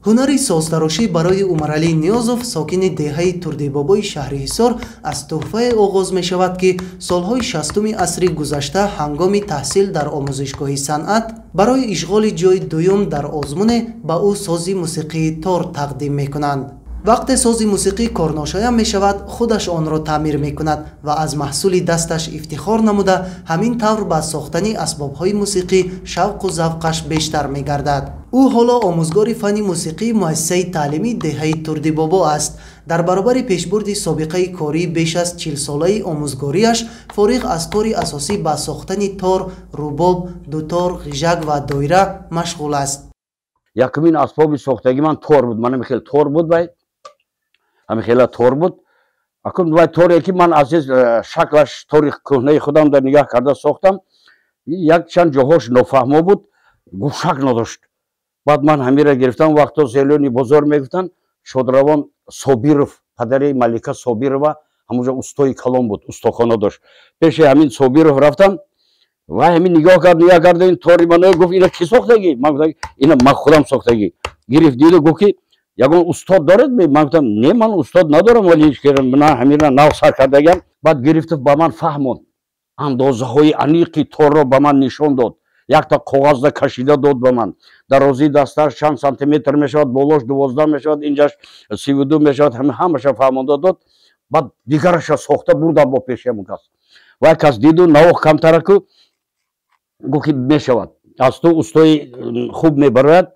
Ҳунари созтарошӣ барои Умаралӣ Ниёзов, сокини деҳаи Турдибобои шаҳри Ҳисор, аз тӯҳфае оғоз мешавад, ки солҳои 60-уми асри гузашта ҳангоми таҳсил дар омӯзишгоҳи санъат барои ишғоли ҷойи дуюм дар озмуне ба ӯ сози мусиқии тор тақдим мекунанд. Вақте сози мусиқӣ корношоям мешавад, худаш онро таъмир мекунад ва аз маҳсули дасташ ифтихор намуда, ҳамин тавр ба сохтани асбобҳои мусиқӣ шавқу завқаш бештар мегардад. Ӯ ҳоло омӯзгори фанни мусиқии муассисаи таълимии деҳаи Турдибобо аст. Дар баробари пешбурди собиқаи кории беш аз 40-солаи омӯзгориаш, фориғ аз кори асосӣ ба сохтани тор, рубоб, дутор, ғижак ва доира машғул аст. Якумин асбоби сохтагӣ ман тор буд. Мана хел тор буд, вай ҳамин хела тор буд. Акун вай торе ки ман аз шаклаш тори кӯҳнаи худам дар нигаҳ карда сохтам, як чанд ҷоҳош нофаҳмо буд, гӯшак надошт. Баъд ман ҳамира гирифтам, вақто зелёни бозор мегуфтанд, шодравон Собиров, падари Малика Собирова, ҳамонҷо устои калон буд, устохона дошт. Пеши ҳамин Собиров рафтам ва ҳамин нигоҳ кард, нигоҳ карда, ин тори мана гуфт: «Ина кӣ сохтагӣ?» Ман гуфтам: «Ина ман худам сохтагӣ». Гирифт, диду гуфт ки: «Ягон устод доред?» Ман гуфтам: «Не, ман устод надорам, вале ман ҳамина нав сар кардагиам». Баъд гирифту ба ман фаҳмонд, андозаҳои аниқи торро ба ман нишон дод, якта коғазда кашида дод ба ман: дарозии дасташ чанд сантиметр мешавад, болош 12 мешавад, инҷаш 32 мешавад, ҳамаша фаҳмонда дод. Баъд дигараша сохта бурдам бо пеши ҳамон кас. Вай кас диду навох камтараку гуфт ки мешавад, аз ту устои хуб мебарояд.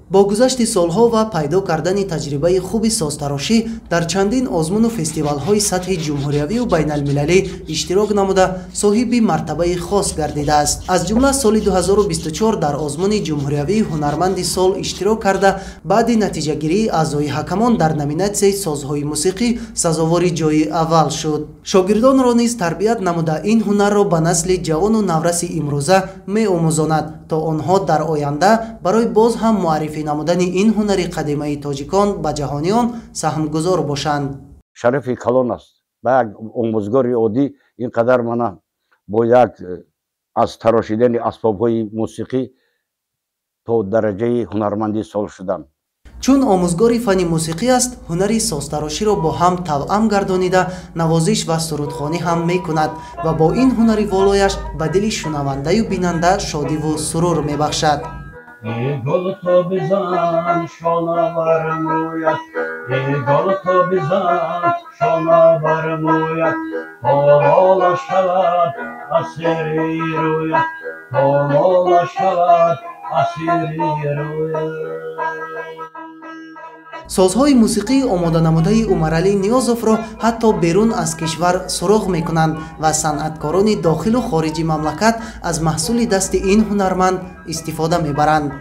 Бо гузашти солҳо ва пайдо кардани таҷрибаи хуби созтарошӣ, дар чандин озмуну фестивалҳои сатҳи ҷумҳуриявию байналмилалӣ иштирок намуда, соҳиби мартабаи хос гардидааст. Аз ҷумла соли 2024 дар озмуни ҷумҳуриявии «Ҳунарманди сол» иштирок карда, баъди натиҷагирии аъзои ҳакамон дар номинатсияи созҳои мусиқӣ сазовори ҷойи аввал шуд. Шогирдонро низ тарбият намуда, ин ҳунарро ба насли ҷавону навраси имрӯза меомӯзонад, то онҳо дар оянда барои боз ҳам муаррифӣ намудани ин ҳунари қадимаи тоҷикон ба ҷаҳониён саҳмгузор бошанд. Шарафи калон аст ба як омӯзгори оддӣ ин қадар мана бо як аз тарошидани асбобҳои мусиқӣ то дараҷаи ҳунарманди сол шудан. Чун омӯзгори фанни мусиқӣ аст, ҳунари созтароширо бо ҳам тавъам гардонида, навозиш ва сурудхонӣ ҳам мекунад ва бо ин ҳунари волояш ба дили шунавандаю бинанда шодиву сурур мебахшад. Гул ту бизан, шона бар мӯят, гул ту бизан, шона бар мӯят, то лола шавад асири рӯят, то лола шавад асири рӯят. Созҳои мусиқии омоданамудаи Умаралӣ Ниёзовро ҳатто берун аз кишвар суроғ мекунанд ва санъаткорони дохилу хориҷи мамлакат аз маҳсули дасти ин ҳунарманд истифода мебаранд.